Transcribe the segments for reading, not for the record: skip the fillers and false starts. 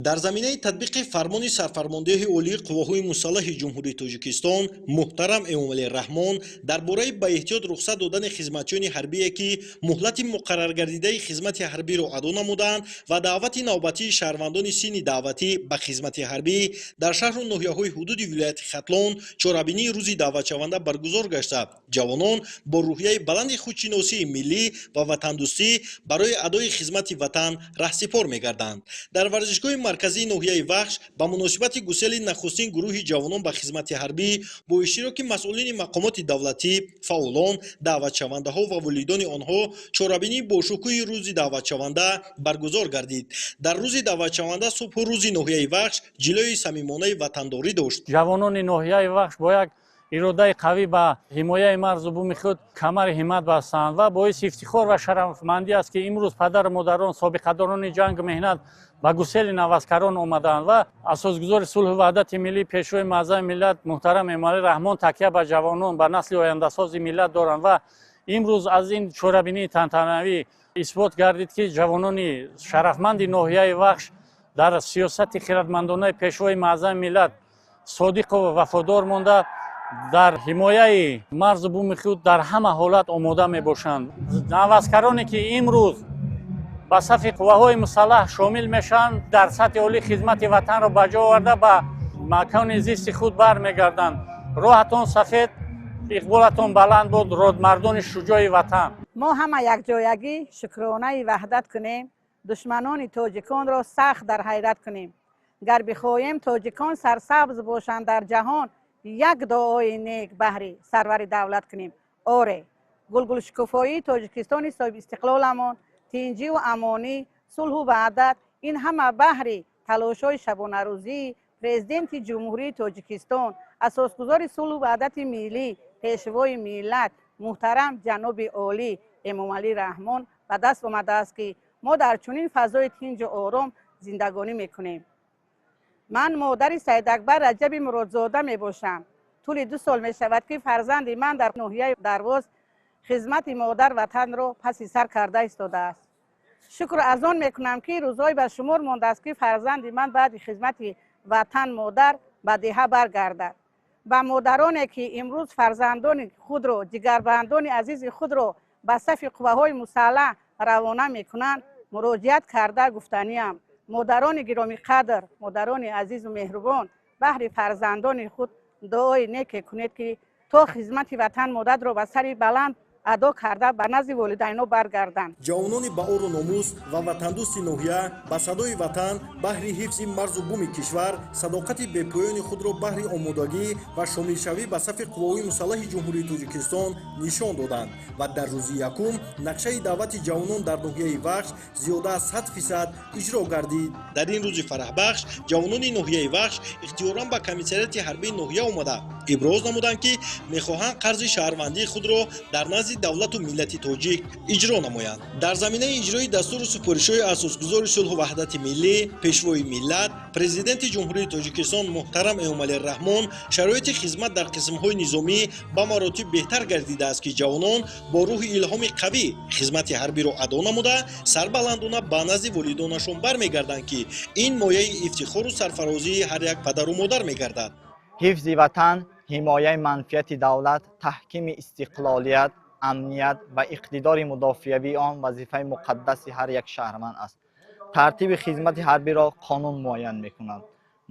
Дар заминаи татбиқи фармони Сарфармондеҳи Олии Қувваҳои Мусаллаҳи Ҷумҳурии Тоҷикистон муҳтарам Эмомалӣ Раҳмон дар бораи ба эҳтиёт рухсат додани хизматчиёни ҳарбие, ки муҳлати муқарраргардидаи хизмати ҳарбиро адо намуданд, ва даъвати навбатии шаҳрвандони синни даъватӣ ба хизмати ҳарбӣ дар шаҳру ноҳияҳои ҳудуди вилояти Хатлон чорабинии Рӯзи даъватшаванда баргузор гашта, ҷавонон бо рӯҳияи баланди худшиносии миллӣ ва ватандӯстӣ барои адои хизмати ватан раҳсипор мегарданд. Дар варзишгоҳи марказии ноҳияи Вахш ба муносибати гусели нахустин гурӯҳи ҷавонон ба хизмати ҳарбӣ бо иштироки масъулини мақомоти давлатӣ, фаъолон, даъватшавандаҳо ва волидони онҳо чорабинии бошукӯҳи Рӯзи даъватшаванда баргузор гардид. Дар Рӯзи даъватшаванда субҳу рӯзи ноҳияи Вахш ҷилои самимонаи ватандорӣ дошт. Ҷавонони ноҳияи Вахш бо як иродаи қавӣ ба ҳимояи марзу буми худ камари ҳиммат бастанд ва боиси ифтихор ва шарафмандӣ аст, ки имрӯз падару модарон, собиқадорони ҷангу меҳнат ба гусели наваскарон омаданд ва асосгузори сулҳу ваҳдати миллӣ, Пешвои муаззами миллат муҳтарам Эмомалӣ Раҳмон такя ба ҷавонон, ба насли ояндасози миллат доранд. Ва имрӯз аз ин чорабинии тантанавӣ исбот гардид, ки ҷавонони шарафманди ноҳияи Вахш дар сиёсати хиратмандонаи Пешвои муаззами миллат содиқу вафодор монда, дар ҳимояи марзу буми худ дар ҳама ҳолат омода мебошанд. Наваскароне, ки имрӯз ба сафи қувваҳои мусаллаҳ шомил мешаванд, дар сатҳи олӣ хизмати ватанро ба ҷо оварда, ба макони зисти худ бармегарданд. Роҳатон сафед, иқболатон баланд буд, родмардони шуҷои ватан! Мо ҳама якҷоягӣ шукронаи ваҳдат кунем, душманони тоҷиконро сахт дар ҳайрат кунем. Гар бихоҳем, тоҷикон сарсабз бошанд дар ҷаҳон, як дуои нек баҳри сарвари давлат кунем. Оре, гулгулшукуфоии Тоҷикистони соҳибистиқлоламон, тинҷиву амонӣ, сулҳу ваҳдат — ин ҳама баҳри талошҳои шабонарӯзии Президенти Ҷумҳурии Тоҷикистон, асосгузори сулҳу ваҳдати миллӣ, Пешвои миллат муҳтарам ҷаноби олӣ Эмомалӣ Раҳмон ба даст омадааст, ки мо дар чунин фазои тинҷу ором зиндагонӣ мекунем. Ман модари Саидакбар Раҷаби Муродзода мебошам. Тӯли 2 сол мешавад, ки фарзанди ман дар ноҳияи Дарвоз хизмати модар ватанро паси сар карда истодааст. Шукр аз он мекунам, ки рӯзҳое ба шумор мондааст, ки фарзанди ман баъди хизмати ватан модар ба деҳа баргардад. Ба модароне, ки имрӯз фарзандони худро, ҷигарбандони азизи худро ба сафи қувваҳои мусаллаҳ равона мекунанд, муроҷиат карда гуфтаниам: модарони гиромиқадр, модарони азизу меҳрубон, баҳри фарзандони худ дуои неке кунед, ки то хизмати ватан модарро ба сари баланд адо карда, ба назди волидайно баргарданд. Ҷавонони баору номус ва ватандӯсти ноҳия ба садои ватан баҳри ҳифзи марзу буми кишвар садоқати бепоёни худро баҳри омодагӣ ва шомилшавӣ ба сафи қувваҳои мусаллаҳи Ҷумҳурии Тоҷикистон нишон доданд ва дар рӯзи якум нақшаи даъвати ҷавонон дар ноҳияи Вахш зиёда аз 100% иҷро гардид. Дар ин рӯзи фараҳбахш ҷавонони ноҳияи Вахш ихтиёран ба комиссариати ҳарбии ноҳия омада, иброз намуданд, ки мехоҳанд қарзи шаҳрвандии худро дар назди давлату миллати тоҷик иҷро намоянд. Дар заминаи иҷрои дастуру супоришҳои асосгузори сулҳу ваҳдати миллӣ, Пешвои миллат, Президенти Ҷумҳурии Тоҷикистон муҳтарам Эмомалӣ Раҳмон шароити хизмат дар қисмҳои низомӣ ба маротиб беҳтар гардидааст, ки ҷавонон бо рӯҳи илҳоми қавӣ хизмати ҳарбиро адо намуда, сарбаландона ба назди волидонашон бармегарданд, ки ин мояи ифтихору сарфарозии ҳар як падару модар мегардад. Ҳифзи ватан, ҳимояи манфиати давлат, таҳкими истиқлолият, амният ва иқтидори мудофиавии он вазифаи муқаддаси ҳар як шаҳрванд аст. Тартиби хизмати ҳарбиро қонун муайян мекунад.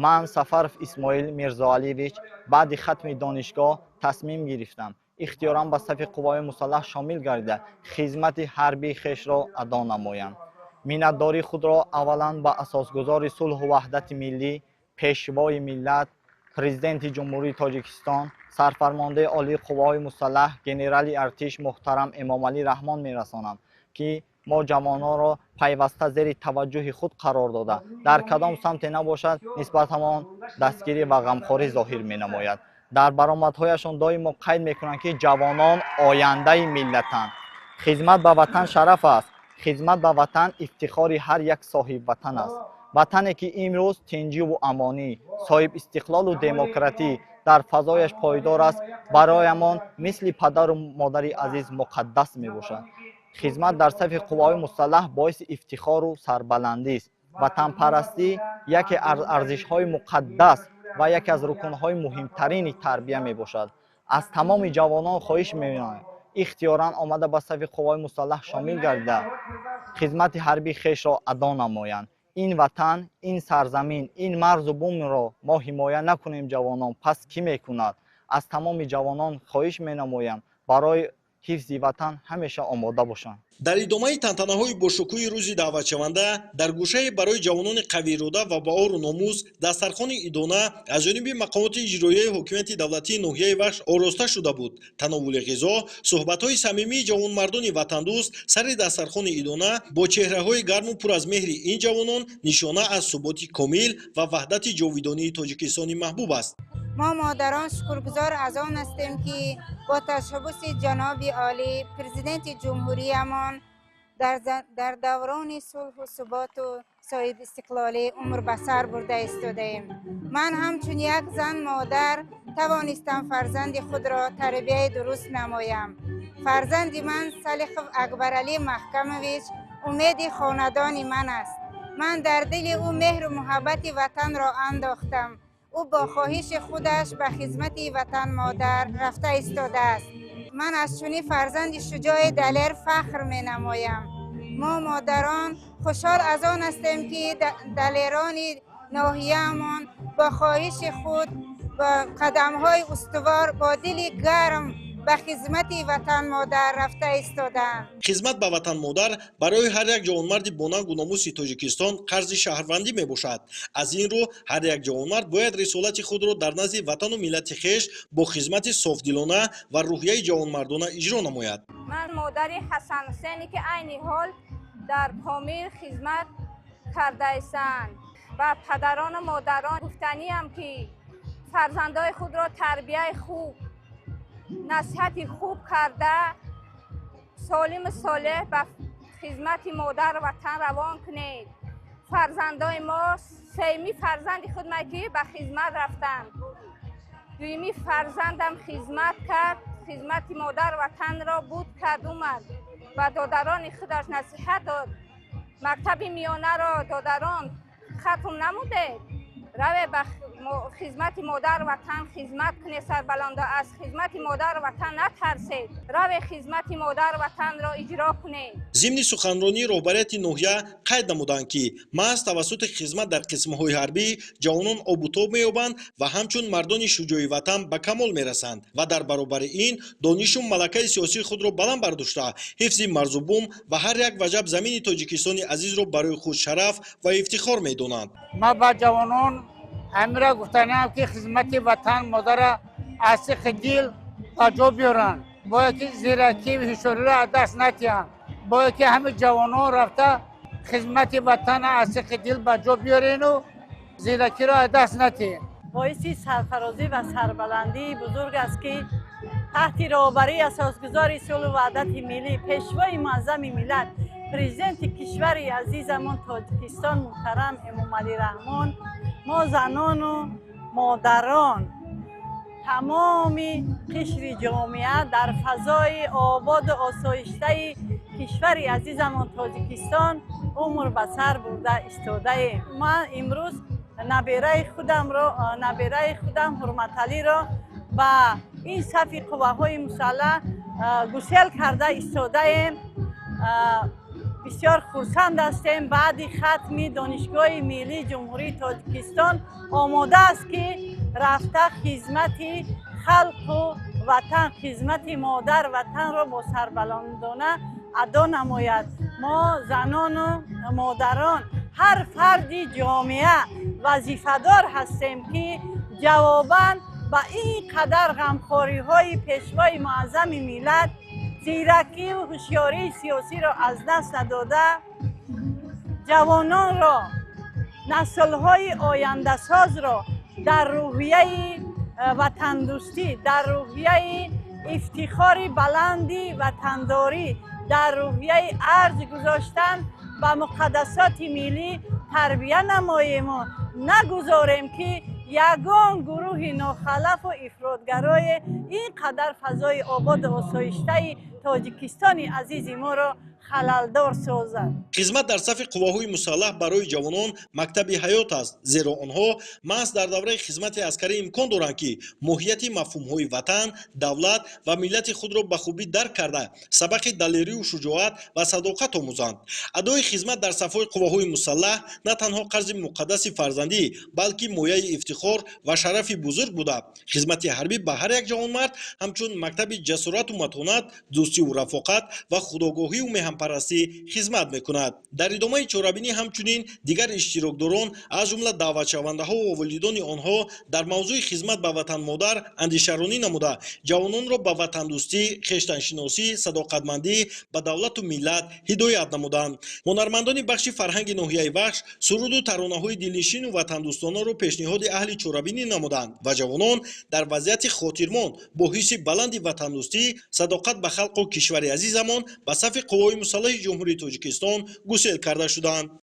Ман, Сафаров Исмоил Мирзоалиевич, баъди хатми донишгоҳ тасмим гирифтам ихтиёран ба сафи қувваҳои мусаллаҳ шомил гардида, хизмати ҳарбии хешро адо намоям. Миннатдории худро аввалан ба асосгузори сулҳу ваҳдати миллӣ, Пешвои миллат, Президенти Ҷумҳурии Тоҷикистон, Сарфармондаи Олии Қувваҳои Мусаллаҳ, генерали артиш муҳтарам Эмомалӣ Раҳмон мерасонам, ки мо ҷавононро пайваста зери таваҷҷӯҳи худ қарор дода, дар кадом самте набошад, нисбат ҳамон дастгирӣ ва ғамхорӣ зоҳир менамояд. Дар баромадҳояшон доимо қайд мекунанд, ки ҷавонон ояндаи миллатанд. Хизмат ба ватан шараф аст, хизмат ба ватан ифтихори ҳар як соҳибватан аст. Ватане, ки имрӯз тинҷиву амонӣ, соҳибистиқлолу демократӣ дар фазояш пойдор аст, бароямон мисли падару модари азиз муқаддас мебошад. Хизмат дар сафи қувваҳои мусаллаҳ боиси ифтихору сарбаландист. Ватанпарастӣ яке аз арзишҳои муқаддас ва яке аз рукнҳои муҳимтарини тарбия мебошад. Аз тамоми ҷавонон хоҳиш менамоям, ихтиёран омада ба сафи қувваҳои мусаллаҳ шомил гардида, хизмати ҳарбии хешро адо намоянд. Ин ватан, ин сарзамин, ин марзу бумро мо ҳимоя накунем, ҷавонон, пас кӣ мекунад? Аз тамоми ҷавонон хоҳиш менамоям, барои ҳифзи ватан ҳамеша омода бошанд. Дар идомаи тантанаҳои бошукӯҳи рӯзи даъватшаванда, дар гӯшае барои ҷавонони қавиирода ва ба ору номус дастархони идона аз ҷониби мақомоти иҷроияи ҳокимияти давлатии ноҳияи Вахш ороста шуда буд. Тановули ғизо, суҳбатҳои самимии ҷавонмардони ватандӯст сари дастархони идона бо чеҳраҳои гарму пур аз меҳри ин ҷавонон нишона аз суботи комил ва ваҳдати ҷовидонии Тоҷикистони маҳбуб аст. Мо модарон шукргузор аз он ҳастем, ки бо ташаббуси ҷаноби олӣ, президенти ҷумҳуриямон, дар даврони сулҳу суботу соҳибистиқлолӣ умр ба сар бурда истодаем. Ман ҳамчун як зан модар тавонистам фарзанди худро тарбияи дуруст намоям. Фарзанди ман Салихов Акбаралӣ Маҳкамович умеди хонадони ман аст. Ман дар дили ӯ меҳру муҳаббати ватанро андохтам. Ӯ бо хоҳиши худаш ба хизмати ватан модар рафта истодааст. Ман аз чунин фарзанди шуҷои далер фахр менамоям. Мо модарон хушҳол аз он ҳастем, ки далерони ноҳияамон бо хоҳиши худ, бо қадамҳои устувор, бо дили гарм ба хизмати ватан модар рафта истодаанд. Хизмат ба ватан модар барои ҳар як ҷавонмарди бонангу номуси Тоҷикистон қарзи шаҳрвандӣ мебошад. Аз ин рӯ ҳар як ҷавонмард бояд рисолати худро дар назди ватану миллати хеш бо хизмати софдилона ва рӯҳияи ҷавонмардона иҷро намояд. Ман модари Ҳасан Ҳусене, ки айни ҳол дар Помир хизмат кардаистанд, ба падарону модарон гуфтаниам, ки фарзандои худро тарбияи хуб, насиҳати хуб карда, солиму солеҳ ба хизмати модару ватан равон кунед. Фарзандои мо, сеюми фарзанди худма, ки ба хизмат рафтанд, дуюми фарзандам хизмат кард, хизмати модару ватанро буд кард, омад, ба додарони худаш насиҳат дод: «Мактаби миёнаро, додарон, хатм намудед, раве ба хизмати модару ватан хизмат кунед сарбаландо, аз хизмати модару ватан натарсед, раве хизмати модару ватанро иҷро кунед». Зимни суханронии роҳбарияти ноҳия қайд намуданд, ки маҳз тавассути хизмат дар қисмҳои ҳарбӣ ҷавонон обутоб меёбанд ва ҳамчун мардони шуҷои ватан ба камол мерасанд ва дар баробари ин донишу малакаи сиёсии худро баланд бардошта, ҳифзи марзу бум ва ҳар як ваҷаб замини Тоҷикистони азизро барои худ шараф ва ифтихор медонанд. Ман ба ҷавонон ҳамира гуфтаниам, ки хизмати ватан модара аз сиқи дил ба ҷо биёранд, бояд ки зиракӣ ҳушёриро аз даст натиҳанд, бояд ки ҳамин ҷавонон рафта хизмати ватана аз сиқи дил ба ҷо биёрену зиракиро аз даст натиҳем. Боиси сарфарозӣ ва сарбаландии бузург аст, ки таҳти роҳбарии асосгузори сулҳу ваҳдати миллӣ, пешвои муаззами миллат, президенти кишвари азизамон Тоҷикистон муҳтарам Эмомалӣ Раҳмон, мо занону модарон, тамоми қишри ҷомеа дар фазои ободу осоиштаи кишвари азизамон Тоҷикистон умр ба сар бурда истодаем. Ман имрӯз набераи худамро, набераи худам Ҳурматалиро ба ин сафи қувваҳои мусаллаҳ гусел карда истодаем. Бисёр хурсанд ҳастем. Баъди хатми Донишгоҳи миллии Ҷумҳурии Тоҷикистон омода аст, ки рафта хизмати халқу ватан, хизмати модар ватанро бо сарбаландона адо намояд. Мо занону модарон, ҳар фарди ҷомеа вазифадор ҳастем, ки ҷавобан ба ин қадар ғамхориҳои пешвои муаззами миллат зиракию ҳушёрии сиёсиро аз даст надода, ҷавононро, наслҳои ояндасозро дар рӯҳияи ватандӯстӣ, дар рӯҳияи ифтихори баланди ватандорӣ, дар рӯҳияи арҷ гузоштан ба муқаддасоти миллӣ тарбия намоему нагузорем, ки ягон гурӯҳи нохалафу ифротгарое ин қадар фазои ободу осоиштаи Тоҷикистони азизи моро Халалдор созад. Хизмат дар сафи қувваҳои мусаллаҳ барои ҷавонон мактаби ҳаёт аст, зеро онҳо маҳз дар давраи хизмати аскарӣ имкон доранд, ки моҳияти мафҳумҳои ватан, давлат ва миллати худро ба хубӣ дарк карда, сабақи далерию шуҷоат ва садоқат омӯзанд. Адои хизмат дар сафҳои қувваҳои мусаллаҳ на танҳо қарзи муқаддаси фарзандӣ, балки мояи ифтихор ва шарафи бузург буда, хизмати ҳарбӣ ба ҳар як ҷавонмард ҳамчун мактаби ҷасорату матонат, дӯстиву рафоқат ва худогоҳию меҳанпарастӣ хизмат мекунад. Дар идомаи чорабинӣ ҳамчунин дигар иштирокдорон, аз ҷумла даъватшавандаҳо ва волидони онҳо, дар мавзӯи хизмат ба ватанмодар андешаронӣ намуда, ҷавононро ба ватандӯстӣ, хештаншиносӣ, садоқатмандӣ ба давлату миллат ҳидоят намуданд. Ҳунармандони бахши фарҳанги ноҳияи Вахш суруду таронаҳои дилнишину ватандӯстонаро пешниҳоди аҳли чорабинӣ намуданд ва ҷавонон дар вазъияти хотирмон бо ҳисси баланди ватандӯстӣ, садоқат ба халқу кишвари азизамон ба сафи қувваҳои мусаллаҳи Ҷумҳурии Тоҷикистон гусел карда шуданд.